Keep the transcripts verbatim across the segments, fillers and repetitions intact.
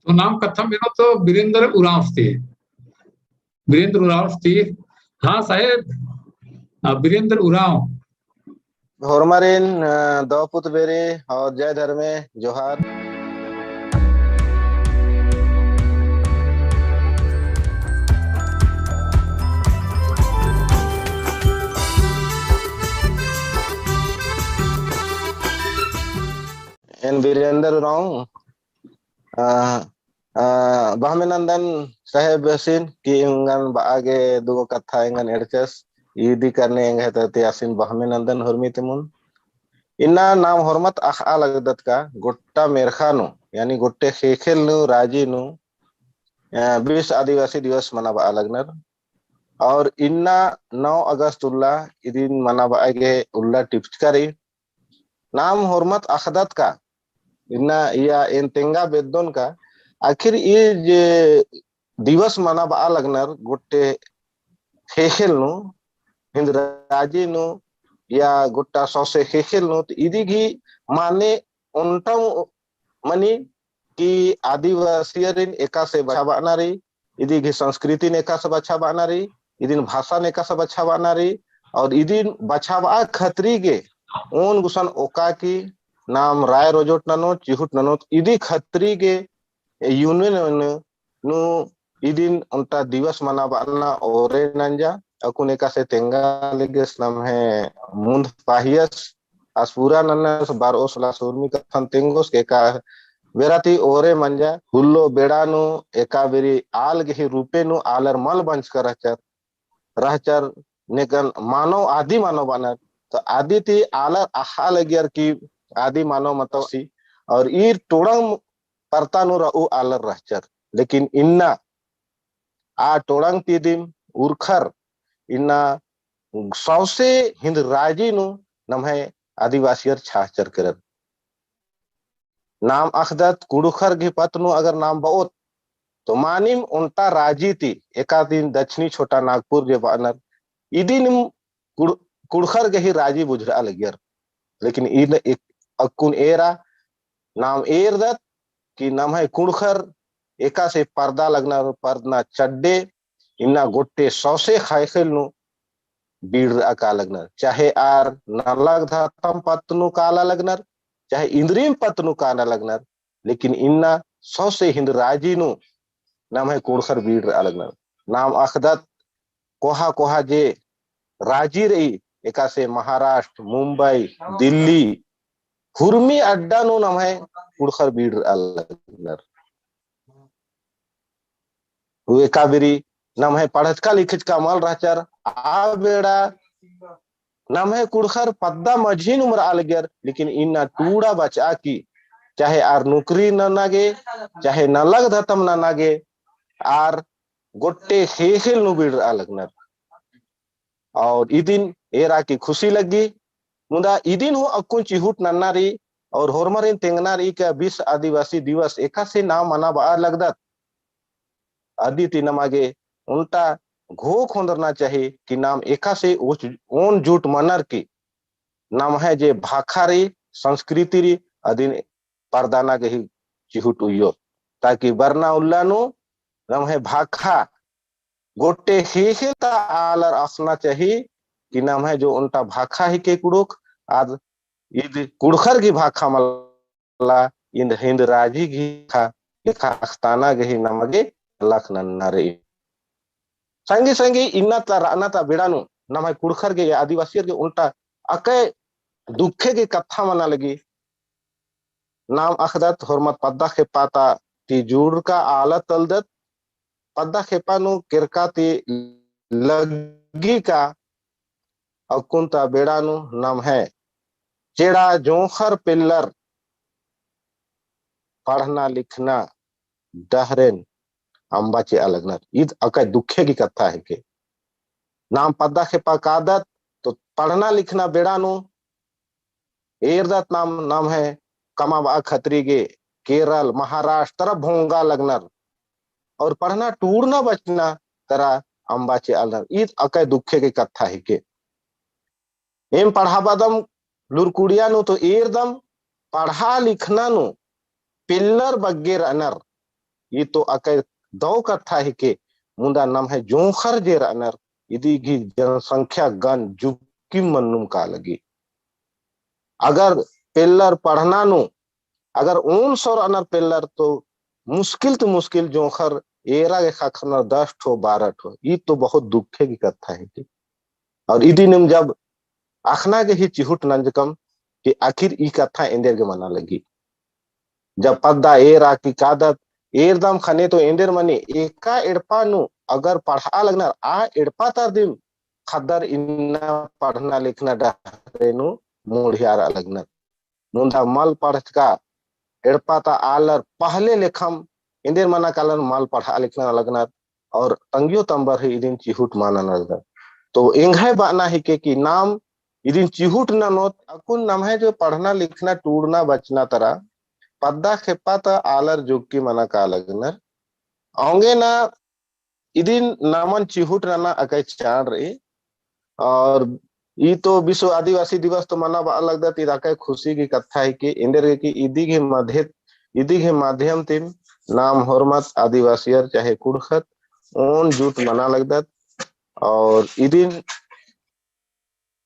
तो नाम कत्था मेनो तो बीरेंद्र उराँव ती। बीरेंद्र उराँव ती। हाँ साहेब, अ, बीरेंद्र उराँव। होरमारिन, अ, दव पुत बेरी और जय धर्मे, जोहार। एन बीरेंद्र उराँव, अ, अ, बहमे नंदन साहेब आसिन कि एंगन बआ गे दुगो कत्था एंगन एड़चस, इदी करने एंग्है तरती आसिन बहमे नंदन होरमी ती मुन्द। इन्ना नाम होरमत अख़आ लगदत का गोट्टा मेर्ख़ा नू, यानी गोट्टे ख़ेख़ेल नू, राजी नू, अ, विश्व आदिवासी दिवस मनाबआ लगनर। और इन्ना नौ अगस्त उल्ला इदिन मनाबआ गे उल्ला टिपचका रई। नाम होरमत अख़दत का, इन्ना इय्या एन तेंगा बेद्दोन का, आखिर ई जे दिवस मनाबआ लगनर गोट्टे ख़ेख़ेल नू, हिन्द राजी नू, या गोट्टा सौंसे ख़ेख़ेल नू, तो इदी गही माने ओन्टा मनी कि आदिवासियरिन एकासे बछाबअना रई, इदी गही संस्कृतिन एकासे बछाबअना रई, इदिन भाषान एकासे बछाबअना रई, और इदिन बछाबआ खतरी गे ओन गुसन ओक्का की नाम राय रोजोट ननोत, चिहुट ननोत, इदी खतरी गे union नू इदिन ओन्टा दिवस मनाबअना ओरे नंजा, अक्कुन एकासे तेंगा लगियस नम्है मुन्द पाहियस, आस पूरा नन्नस बरओस लास उर्मी कत्थन तेंगोस के एका बेरा ती ओरे मंजा, हुल्लो बेड़ा नू एका बेरी आल गही रूपे नू आलर मल बंचका रहचर, रहचर नेकन मानव, आदि मानव बअनर। तो आदि ती आलर अख़आ लगियर कि आदि मानव मतौसी, और ईर टोड़ंग परता नू रऊ आलर रहचर। लेकिन इन्ना आ टोड़ंग ती दिम उरखर इन्ना सौंसे हिन्द राजी नू नम्है आदिवासियर छाहचर केरर। नाम अख़दत कुँड़ुख़र गही पत्त नू अगर नाम बओत, तो मानिम ओन्टा राजी ती, एका दिन दक्षिणी छोटा नागपुर जे बअनर, इदिनिम कुँड़-, कुँड़ुख़र गही राजी बुझरआ लगियर। लेकिन इन एक अक्कुन एरा नाम एरदत कि नम्है कुँड़ुख़र एकासे परदा लगनर, परदना चड्डे, इन्ना गोट्टे सौंसे ख़ेख़ेल नू बीड़रआ का लगनर। चाहे आर नलख धतम पत्त नू काला लगनर, चाहे इन्द्रिम पत्त नू काला लगनर, लेकिन इन्ना सौंसे हिन्द राजी नू नम्है कुँड़ुख़र बीड़रआ लगनर। नाम अख़दत कोहा कोहा जे राजी रई, एकासे महाराष्ट्र, मुंबई, दिल्ली, हुरमी अड्डा नू नम्है कुँड़ुख़र बीड़रआ लगनर। उ एका बेरी नम्है पढ़चका लिखचका मल रहचर, आ बेड़ा नम्है कुँड़ुख़र पद्दा मझी नू उमरआ लगियर, लेकिन इन्ना टूड़ा बचआ की, चाहे आर नौकरी नना गे, चाहे नलख धतम नना गे, आर गोट्टे ख़ेख़ेल नू बीड़रआ लगनर। और इदिन एरा की खुशी लग्गी। मुदा इदिन हूँ अक्कुन चिहुट नन्ना रई और होरमारिन तेंगना रई का विश्व आदिवासी दिवस एकासे नाम मनाबआ लगदत। अदी ती नमा गे ओन्टा घोख ओन्दरना चाही कि नाम एकासे ओच-, ओन जुट मनर की नम्है जे भाखा रई, संस्कृति रई, अदिन परदाना गही चिहुट उइयो। ताकि बरना उल्ला नू नम्है भाखा गोट्टे ख़ेख़ेल ता आलर अख़ना चाही कि नम्है जो ओन्टा भाखा हिके कुँड़ुख़, आद ईद कुँड़ुख़र गही भाखा मला, ईद हिन्द राजी गही भाखा लेखा अख़ताना गही नमा गे लख नन्ना रई। संगी संगी इन्ना ता रअना ता बेड़ा नू नम्है कुँड़ुख़र गे या आदिवासियर गे ओन्टा अकय दुखे गही कत्था मना लगी। नाम अख़दत होरमत पद्दा खेप्पा ता ती जुड़रका आलर तलदत, पद्दा खेप्पा नू केरका ती लग्गी का अक्कुन ता बेड़ा नू नम्है चेड़ा जोंख़र पेल्लर पढ़ना लिखना डहरेन अम्बा चिआ लगनर। ईद अकय दुखे गही कत्था हिके। नाम पद्दा खेप्पा कादत तो पढ़ना लिखना बेड़ा नू एरदत नाम, नम्है कमाबआ खतरी गे केरल, महाराष्ट्र तरफ भोंगा लगनर। और पढ़ना टूड़ना बचना तरा अम्बा चिआ लगनर। ईद अकय दुखे गही कत्था हिके। एम पढ़ाबअदम लूरकुड़िया नू तो एरदम पढ़ा लिखना नू पेल्लर बग्गे रअनर। ई तो अकय दौ कत्था हिके, मुन्दा नम्है जोंख़र जे रअनर, इदी गही जनसंख्या गन जुक्किम मन्नुम का लगी। अगर पेल्लर पढ़ना नू, अगर ओन सौ रअनर पेल्लर तो मुस्किल तो मुस्किल जोंख़र एरा गे ख़क्खरनर दस ठो, बारह ठो। ई तो बहुत दुखे की कत्था हिके। और इदिनिम जब अख़ना गे ही चिहुट नंजकम कि आखिर ई कत्था एन्देर गे मना लगी। जब पद्दा एरा की कादत, एरदम ख़ने तो एन्देर मनी, एका एड़पा नू अगर पढ़आ लगनर, आ एड़पा तर दिम ख़द्दर इन्ना पढ़ना लिखना डहरे नू मुड़ियारआ लगनर। मुन्दा मल पढ़चका एड़पा ता आलर पहले लेखम एन्देर मना कालन मल पढ़आ लिखना लगनर और तंग्यो तम्बर ही इदिन चिहुट मना लगनर। तो एंग्है बअना हिके कि नाम इदिन चिहुट ननोत अक्कुन नम्है जो पढ़ना लिखना टूड़ना बचना तरा पद्दा खेप्पा ता आलर जुक्की मना का लगनर। औंगे ना इदिन नमन चिहुट नना अकय चाड़ रई। और ई तो विश्व आदिवासी दिवस तो मना बआ लगदत, ईद अकय खुशी की कत्था हिके एन्देर गे कि इदी गही माध्य-, इदी गही माध्यम तिम नाम होरमत आदिवासियर चाहे कुँड़ुख़त ओन जुट मना लगदत। और इदिन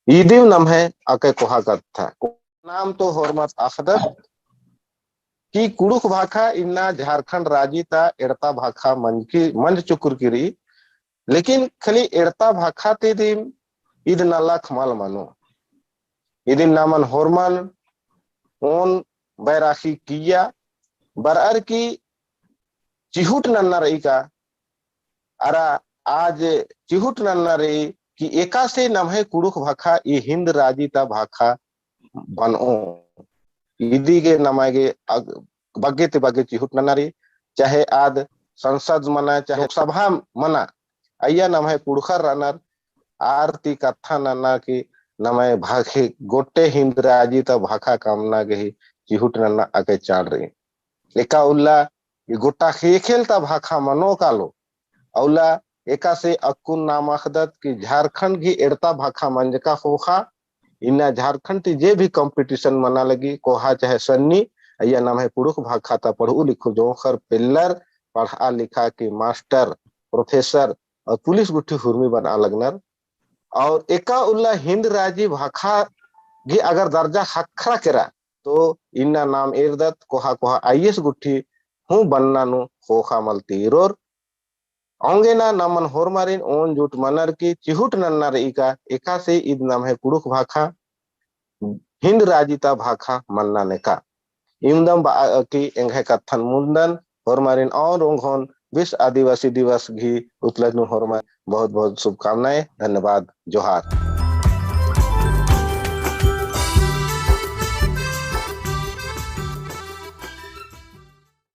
इदिम नम्है अकय कोहा कत्था। नाम तो होरमत अख़दत कि कुँड़ुख़ भाखा इन्ना झारखंड राजी ता एड़पा भाखा मंजकी, मंज चुकुर की रई, लेकिन खाली एड़पा भाखा ती दिम इद नलख मल मनो। इदिन नमन होरमन ओन बैराखी किया बरअर की चिहुट नन्ना रई का, अरा आज चिहुट नन्ना रई कि एकासे नम्है कुँड़ुख़ भाखा ई हिन्द राजी ता भाखा बनओ। इदी गे नम्है गे अग-, बग्गे ती बग्गे चिहुट नन्ना रई, चाहे आद संसद मना, चाहे लोकसभा मना, अइय्या नम्है कुँड़ुख़र रअनर, आर ती कत्था नन्ना कि नम्है भाखे गोट्टे हिन्द राजी ता भाखा कमना गे ही चिहुट नन्ना अकय चाड़ रई। एका उल्ला ई गोट्टा ख़ेख़ेल ता भाखा मनो कालो। अउला एकासे अक्कुन नाम अख़दत कि झारखंड गही एड़पा भाखा मंजका ख़ोख़ा, इन्ना झारखंड ती जे भी competition मना लगी, कोहा चाहे सन्नी, अइय्या नम्है कुँड़ुख़ भाखा ता पढ़ऊ लिखऊ जोंख़र पेल्लर पढ़आ लिखआ की मास्टर, प्रोफेसर और पुलिस गुट्ठी हुरमी बनआ लगनर। और एका उल्ला हिन्द राजी भाखा गही अगर दर्जा ख़क्खरा केरा, तो इन्ना नाम एरदत कोहा कोहा IAS गुट्ठी हूँ बनना नू ख़ोख़ा मल तीरोर। औंगे ना नमन होरमारिन ओन जुट मनर की चिहुट नन्ना रई का एकासे ईद नम्है कुँड़ुख़ भाखा हिन्द राजी ता भाखा मन्ना नेका। इवंदम बआ की एंग्है कत्थन मुन्दन होरमारिन और ओंगोन विश्व आदिवासी दिवस गही उतलज नू होरमारिन बहुत बहुत शुभकामनाएं। धन्यवाद। जोहार।